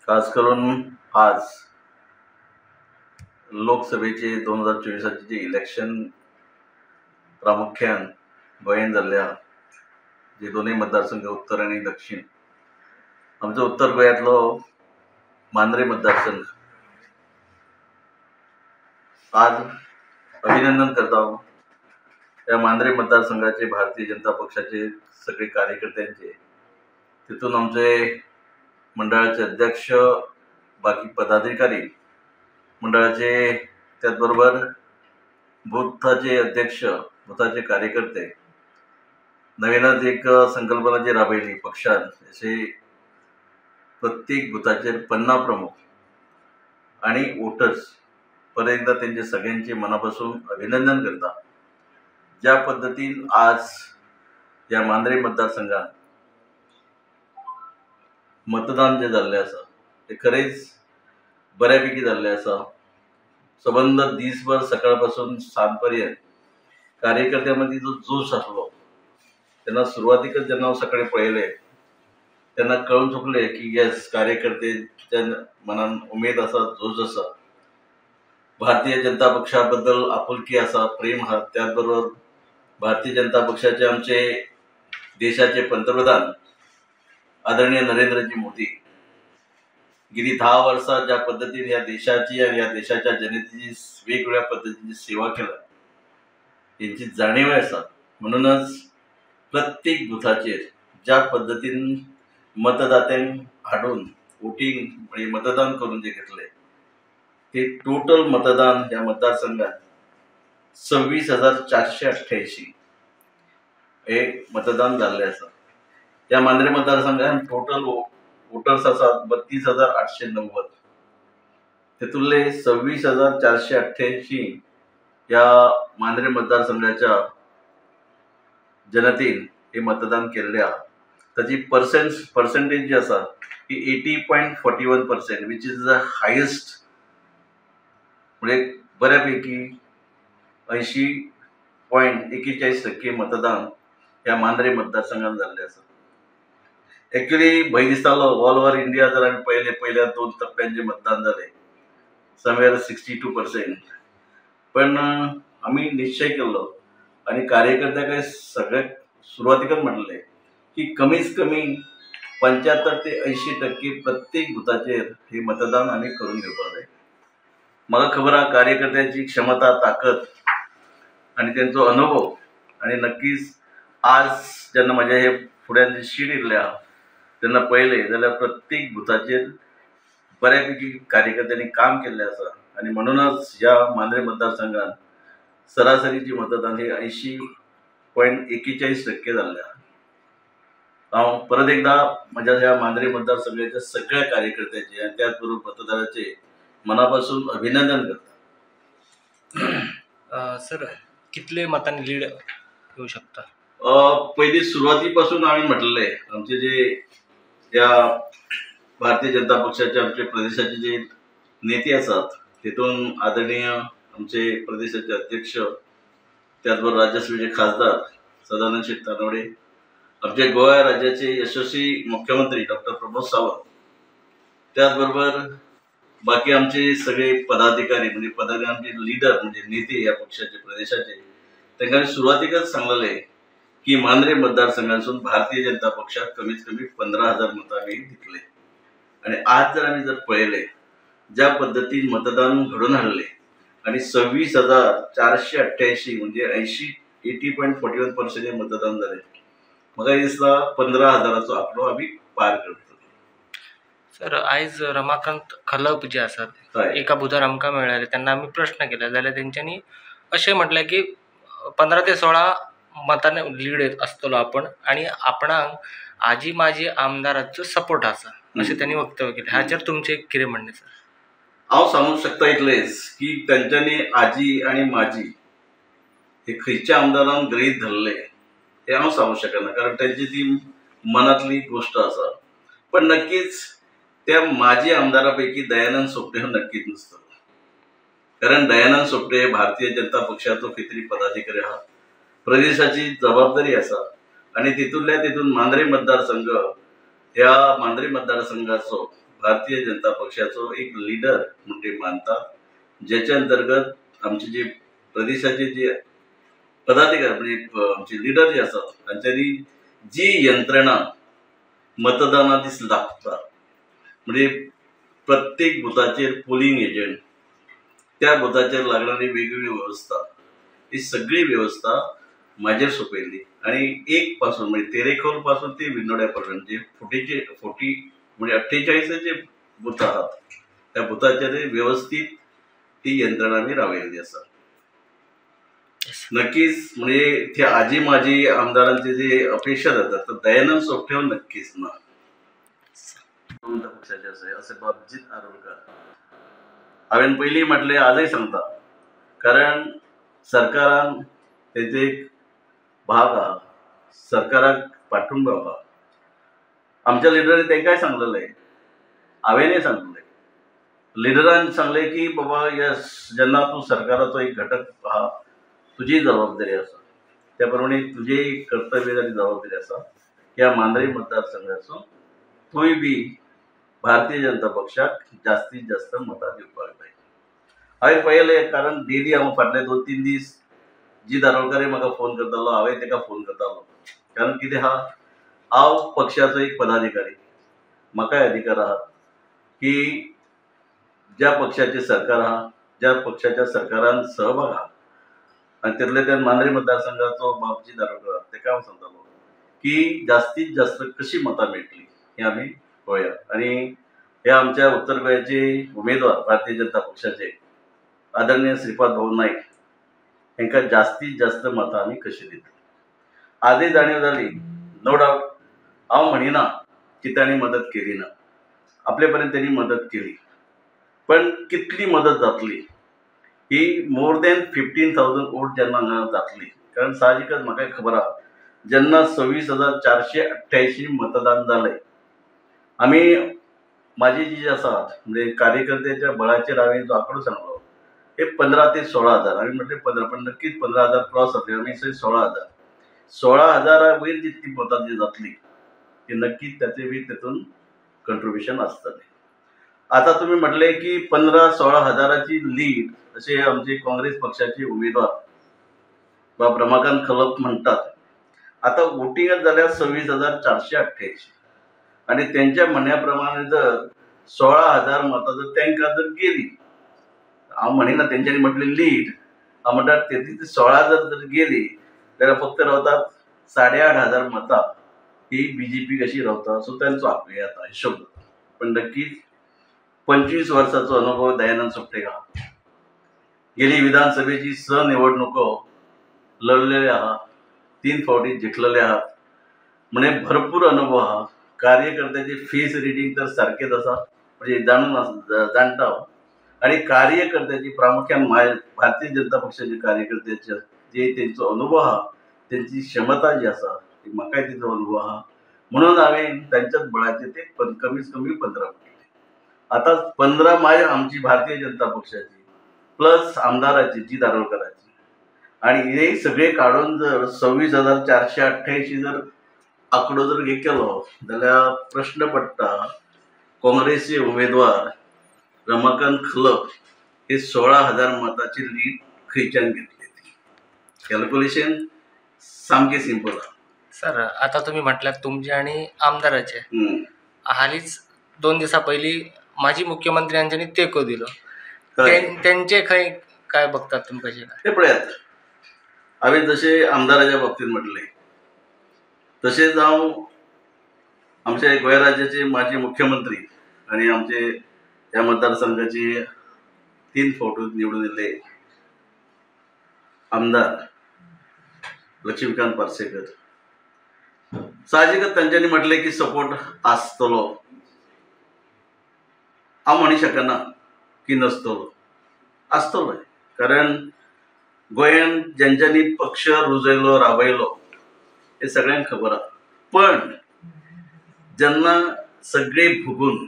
खास करून आज लोकसभेचे 2024 जे इलेक्शन प्रामुख्यान गोंयांत जाल्ले आहा, जे दोनूय मतदारसंघ उत्तर आनी दक्षिण, आमचो उत्तर गोंयांतलो मांद्रे मतदारसंघ आज अभिनंदन करता हांव ह्या मांद्रे मतदारसंघाचे भारतीय जनता पक्षाचे सगळे कार्यकर्त्यांचे, तितून आमचे मंडळाचे अध्यक्ष, बाकी पदाधिकारी मंडळाचे, त्याचबरोबर बुथाचे अध्यक्ष, बुथाचे कार्यकर्ते. नवीनच एक संकल्पना जी राबयली पक्षान, अशे प्रत्येक बुथाचेर 50 प्रमुख आनी वोटर्स, परत एकदा तेंचे सगळ्यांचे मनापासून अभिनंदन करता. ज्या पद्दतीन आज ह्या मांद्रे मतदारसंघात मतदान जे जाल्लें आसा ते खरेंच बऱ्यापैकी जाल्लें आसा. सबंद दीसभर सकाळ पासून सांज पर्यंत कार्यकर्त्यां मदीं जो जोश आसलो तेन्ना सुरवातीकच जेन्ना हांव सकाळीं पळयलें तेन्ना कळून चुकलें की येस, कार्यकर्त्यांच्या मनान उमेद आसा, जोश आसा, भारतीय जनता पक्षा बद्दल आपुलकी आसा, प्रेम आसा. त्याच बरोबर भारतीय जनता पक्षाचे आमचे देशाचे पंतप्रधान आदरणीय नरेंद्रजी मोदी गेली 10 वर्सां ज्या पद्दतीन ह्या देशाची आनी ह्या देशाच्या जनतेची वेगवेगळ्या पद्दतीची सेवा केल्या हेंची जाणीव आसा. म्हणूनच प्रत्येक बुथाचेर ज्या पद्दतीन मतदात्यांक हाडून वोटींग म्हणजे मतदान करून जे घेतले ते टोटल मतदान ह्या मतदारसंघात 26,488 हे मतदान जाल्लें आसा. ह्या मांद्रे मतदारसंघात टोटल वोटर्स आसात 32,890, तेतूंतले 26,488 ह्या मांद्रे मतदारसंघाच्या जनतेन हे मतदान केल्लें आहा. ताची पर्संटेज जी आसा ती 80.41%, which is the highest, म्हणजे बऱ्यापैकी 80.41% मतदान ह्या मांद्रे मतदारसंघात जाल्लें आसा. एक्चुअली भंय दिसतालो ऑल ओव्हर इंडिया जर आमी पळयलें पयल्या 2 टप्प्यांचें मतदान जालें समवेर 62%, पण आमी निश्चय केल्लो आनी कार्यकर्त्यांक सगळ्याक सुरवातीकच म्हटलें की कमीत कमी 75 ते 80% प्रत्येक बुथाचेर हे मतदान आमी करून घेवपाक जाय. म्हाका खबर आहा कार्यकर्त्यांची क्षमता, ताकद आनी तेंचो अनुभव, आनी नक्कीच आज जेन्ना म्हज्या हे फुड्यान जी शीट येयल्ली आहा तेन्ना पळयलें जाल्यार प्रत्येक बुथाचेर बऱ्यापैकी कार्यकर्त्यांनी काम केल्लें आसा. आनी म्हणूनच ह्या मांद्रे मतदारसंघात सरासरीची मतदान हे 80.41% जाल्लें आहा. हांव परत एकदा म्हज्या ह्या मांद्रे मतदारसंघाच्या सगळ्या कार्यकर्त्यांचे आनी त्याच बरोबर मतदाराचे मनापासून अभिनंदन करता. सर, कितले मतांनी लीड येऊ शकता? पयलीं सुरवाती पासून हांवें म्हटलें आमचे जे ह्या भारतीय जनता पक्षाचे आमचे प्रदेशाचे जे नेते आसात तेतून आदरणीय आमचे प्रदेशाचे अध्यक्ष, त्याच बरोबर राज्यसभेचे खासदार सदानंद शेट तानवडे, आमचे गोवा राज्याचे यशस्वी मुख्यमंत्री डॉक्टर प्रमोद सावंत, त्याच बरोबर बाकी आमचे सगळे पदाधिकारी म्हणजे पदाधिकारी आमचे लिडर म्हणजे नेते ह्या पक्षाचे प्रदेशाचे, तांकां सुरवातीकच सांगलेलें की मांद्रे मतदारसंघातसून भारतीय जनता पक्षाक कमीत कमी 15,000 मतां आमी दितले. आनी आज जर आमी जर पळयलें ज्या पद्दतीन मतदान घडोवन हाडलें आनी 26,488 म्हणजे 80.41% मतदान जालें, म्हाका दिसता 15,000चो आंकडो आमी पार करतले. सर, आयज रमाकांत खलप जे आसात एका बुधार आमकां मेळ्ळे तेन्ना आमी प्रश्न केले जाल्यार तेंच्यांनी अशें म्हटलें की 15 ते 16 मतांनी लीड आसतलो आपण आनी आपणाक आजी माजी आमदाराचो सपोर्ट आसा अशें त्यांनी वक्तव्य केलें. हाचेर तुमचें कितें म्हणणें सर? हांव सांगूंक शकता इतलेंच की तांच्यांनी आजी आनी माजी हे खंयच्या आमदारान गृहीत धरले हें हांव सांगूंक शकना, कारण तांची ती मनांतली गोश्ट आसा. पण नक्कीच त्या माजी आमदारा पैकी दयानंद सोपटे हो नक्कीच नसतलो, कारण दयानंद सोपटे हे भारतीय जनता पक्षाचो खंय तरी पदाधिकारी आहा, प्रदेशाची जबाबदारी आसा आनी तितूंतल्या तितून मांद्रे मतदारसंघ ह्या मांद्रे मतदारसंघाचो भारतीय जनता पक्षाचो एक लिडर म्हूण ते मानता, ज्याच्या अंतर्गत आमचे जे प्रदेशाचे जे पदाधिकारी म्हणजे आमचे लिडर जे आसात तांच्यांनी जी यंत्रणा मतदाना दीस लागता म्हणजे प्रत्येक बुथाचेर पोलिंग एजंट, त्या बुथाचेर लागणारी वेगवेगळी वेवस्था, ही सगळी व्यवस्था म्हाजेर सोंपयल्ली. आनी एक पासून म्हणजे तेरेखोल पासून ते विनोड्या पर्यंत जे 40 म्हणजे 48 जे बूथ आहात त्या बुथाचेर व्यवस्थीत ती यंत्रणा आमी राबयल्ली आसा. नक्कीच म्हणजे ते आजी माजी आमदारांचे जे अपेक्षा जातात तर दयानंद सोपटे नक्कीच ना पक्षाचे असे असे बाबजीत आरोलकर हांवें पयलीं म्हटलें, आजय सांगता, कारण सरकारान तेजे एक भाग आहा, सरकाराक पाठिंबो आहा. आमच्या लिडरांनी तांकांय सांगलेलें, हांवेंय सांगलें, लिडरान सांगलें की बाबा यस जेन्ना तूं सरकाराचो एक घटक आहा तुजी जबाबदारी आसा, त्या प्रमाणे तुजें कर्तव्य आनी जबाबदारी आसा ह्या मांद्रे मतदारसंघाचो तूंय बी भारतीय जनता पक्षाक जास्तीत जास्त मतां दिवपाक जाय. हांवें पळयलें, कारण डेली हांव फाटले 2-3 दीस जी दारोलकार म्हाका फोन करतालो, हांवें ताका फोन करतालो, कारण कितें आहा हांव पक्षाचो एक पदाधिकारी, म्हाकाय अधिकार आहा की ज्या पक्षाचें सरकार आहा ज्या पक्षाच्या सरकारान सहभाग आहा आनी तितले त्या मांद्रे मतदारसंघाचो बाबजी दारोलकर ताका हांव सांगतालो की जास्तीत जास्त कशी मतां मेळटली हें आमी पळोवया. आनी हे आमच्या उत्तर गोंयचे उमेदवार भारतीय जनता पक्षाचे आदरणीय श्रीपाद भाऊ नायक हांकां जास्तीत जास्त मतां आमी कशी दितली. आजय जाणीव जाली, नो डावट हांव म्हणिना की तांणी मदत केली ना, आपले पर्यंत त्यांनी मदत केली, पण कितली मदत जातली ही मोर दॅन 15,000 वोट जेन्ना हांगा जातली, कारण साहजिकच म्हाका खबर आहा जेन्ना 26,488 मतदान जालें, आमी म्हाजी जी आसा म्हणजे कार्यकर्त्याच्या बळाचेर हांवें जो आंकडो सांगलो हे 15 ते 16 हजार, आमी म्हटलें 15, पण नक्कीच 15,000 क्रॉस जातले, आमी 16,000 16,000 वयर जितली मतां जी जातली ती नक्कीच ताचे बी तेतून कंट्रिब्युशन आसतलें. आतां तुमी म्हटलें की 15-16 हजाराची लीड अशे आमचे काँग्रेस पक्षाचे उमेदवार बाब रमाकांत खलप म्हणटात. आतां वोटिंगच जाल्यार 26,488 आनी तेंच्या म्हणण्या प्रमाणे जर 16,000 मतां जर तांकां जर गेली, हांव म्हणिना तेंच्यांनी म्हटलें लीड, हांव म्हणटा तेची 16,000 जर गेली जाल्यार फक्त रावतात 8,500 मतां ही बीजेपी कशी रावता, सो तांचो आंकडो येता हिशोब जाता. पण नक्कीच 25 वर्साचो अनुभव दयानंद सोपटे आहा, गेली विधानसभेची 6 निवडणुको लढलेले आहा, 3 फावटी जिखलेले आहात, म्हणजे भरपूर अनुभव आहा. कार्यकर्त्याची फेस रिडींग तर सारकेच आसा, म्हणजे जाणून जाणटा हांव. आनी कार्यकर्त्याची प्रामुख्यान भारतीय जनता पक्षाचे कार्यकर्त्याचे जे तेंचो अनुभव आहा, तेंची क्षमता जी आसा ती म्हाकाय तेचो अनुभव आहा, म्हणून हांवें तांच्याच बळाचेर ते कमीत कमी 15 म्हटले. आतां 15 माय आमची भारतीय जनता पक्षाची प्लस आमदाराची जी दारोलकराची, आनी हे सगळे काडून जर 26,488 जर आंकडो जर हे केलो जाल्यार प्रश्न पडटा काँग्रेसचे उमेदवार रमाकांत खलप हे 16,000 मताची लीड खंयच्यान घेतली ती कॅल्क्युलेशन सामकें सिंपल आहा. सर आतां तुमी म्हटल्यार तुमचे आनी आमदाराचे, हालींच 2 दिसां पयलीं माजी मुख्यमंत्री हांच्यांनी तेंको दिलो, तेंचे खंय काय बघतात तुमी कशें काय? ते पळयात, हांवें जशें आमदाराच्या बाबतींत म्हटलें तशेंच हांव आमचे गोंय राज्याचे माजी मुख्यमंत्री आनी आमचे ह्या मतदारसंघाचे 3 फावटी निवडून येयल्ले आमदार लक्ष्मीकांत पार्सेकर, साहजिकच तांच्यांनी म्हटलें की सपोर्ट आसतलो, हांव म्हणू शकना की नसतलो, आसतलो, कारण गोंयांत जेंच्यांनी पक्ष रुजयलो राबयलो हे सगळ्यांक खबर आहा. पण जेन्ना सगळे भोगून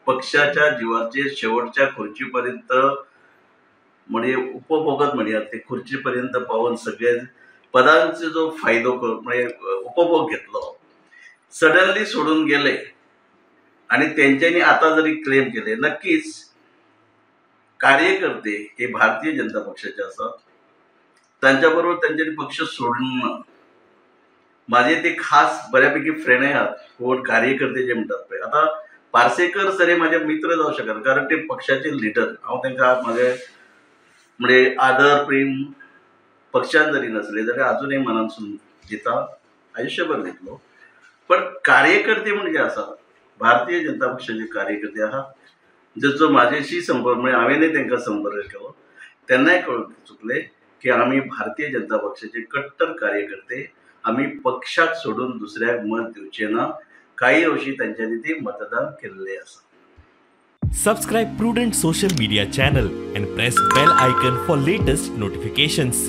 पक्षाच्या जिवाचेर शेवटच्या खुर्ची पर्यंत म्हणजे उपभोगत म्हणया ते खुर्ची पर्यंत पावून सगळे पदांचो जो फायदो म्हणजे उपभोग घेतलो, सडनली सोडून गेले आनी तेंच्यांनी आतां जरी क्लेम केले, नक्कीच कार्यकर्ते हे भारतीय जनता पक्षाचे आसात, तांच्या बरोबर तेंच्यांनी पक्ष सोडूंक ना. माझे ते खास बऱ्यापैकी फ्रेंड आहात कोण कार्यकर्ते जे म्हणटात पळय, आतां पार्सेकर सर हे माझे मित्र जावं शकना कारण ते पक्षाचे लिडर. हांव तांकां म्हाजे म्हणजे आदर प्रेम पक्षान जरी नसले जाल्यार अजूनय मनानसून दिता, आयुश्यभर दितलो. पण कार्यकर्ते म्हणजे आसा भारतीय जनता पक्षाचे कार्यकर्ते आहा जसो म्हाजेशी संपर्क म्हणजे हांवेंय तांकां संपर्क केलो तेन्नाय कळून चुकलें की आमी भारतीय जनता पक्षाचे कट्टर कार्यकर्ते, आमी पक्षाक सोडून दुसऱ्याक मत दिवचे ना. काही अंशी तांच्यांनी ते मतदान केल्लें आसा. Subscribe Prudent Social Media channel and press bell icon for latest notifications.